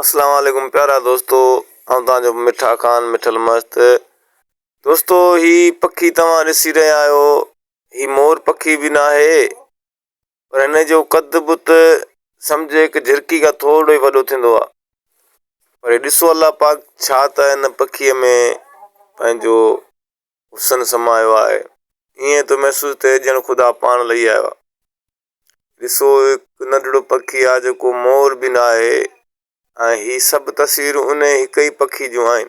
اسلام عليڪم پيارا دوستو آئون توهان جو مٺا خان مٺل مست دوستو هي پکي توهان ڏسي رهيا آهيو هي مور پکي به ناهي پر هن جو قد بت سمجهه هڪ جهرڪي کان ٿورو ئي وڏو ٿيندو آهي پر ڏسو الله پاڪ ڇا ته هن پکيء ۾ پنهنجو حسن سمايو آهي ائين ٿو محسوس ٿئي ڄڻ خدا پاڻ لهي آيو آهي ڏسو هڪ ننڍڙو پکي آ جيڪو مور به ناهي ۽ هي سڀ تصويرون ان هڪ ئي پکي جون آهن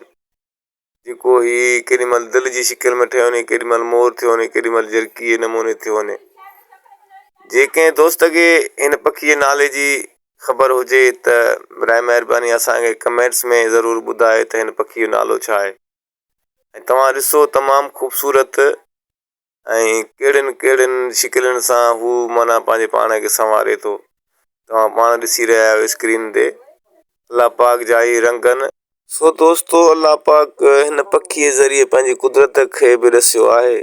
جيڪو هي ڪيڏي مهل دل جي شڪل ۾ ٺهيو وڃي ڪيڏي مهل مور ٿيو وڃي ڪيڏي مهل جهرڪي جي نموني ٿيو وڃي جي ڪنهن دوست کي هن پکي جي نالي جي خبر هجي ته برائي مهرباني اسان کي ڪمينٽس ۾ ضرور ٻڌائي ته هن پکي جو نالو ڇا آهي ۽ توهان ڏسو تمام خوبصورت ۽ ڪهڙين ڪهڙين شڪلين سان هو معنيٰ پنهنجي پاڻ کي سنواري ٿو. توهان پاڻ ڏسي رهيا آهيو اسڪرين تي الله پاڪ جا هي رنگ آهن. سو دوستو الله پاڪ هن پکيء ذريعي پنهنجي قدرت کي به ڏسيو آهي.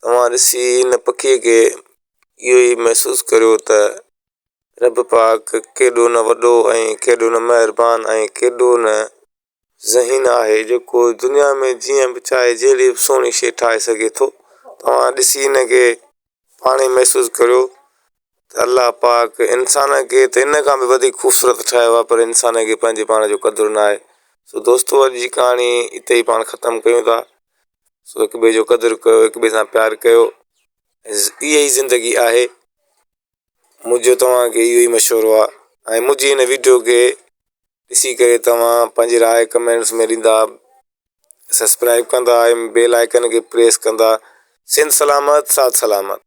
توهان ڏسي هن پکيء کي اهو ئي محسوس ڪريو ته رب پاڪ ڪيڏو نه وڏو ۽ ڪيڏو نه مهربان ۽ ڪيڏو نه ذهين آهي جيڪو دنيا ۾ جيئن به چاهي جهڙي به سهڻي شيء ٺاهي سگهي ٿو. توهان ڏسي هن کي پاڻ ئي محسوس ڪريو ته الله پاڪ انسان کي ته ان کان به وڌيڪ خوبصورت ٺاهيو آهي پر انسان کي پنهنجي پاڻ جو قدر نه آهي. سو دوستو اڄ جي ڪهاڻي اتي ئي پاڻ ختم ڪيون ٿا. سو هڪ ٻئي جو قدر ڪيو هڪ ٻئي سان پيار ڪيو اها ئي زندگي آهي. منهنجو توهان کي اهو ئي مشورو آهي ۽ منهنجي هن ويڊيو کي ڏسي ڪري توهان پنهنجي راء ڪمينٽس ۾ ڏيندا سبسڪرائب ڪندا ۽ بيل آئيڪن کي پريس ڪندا سنڌ سلامت ساٿ سلامت.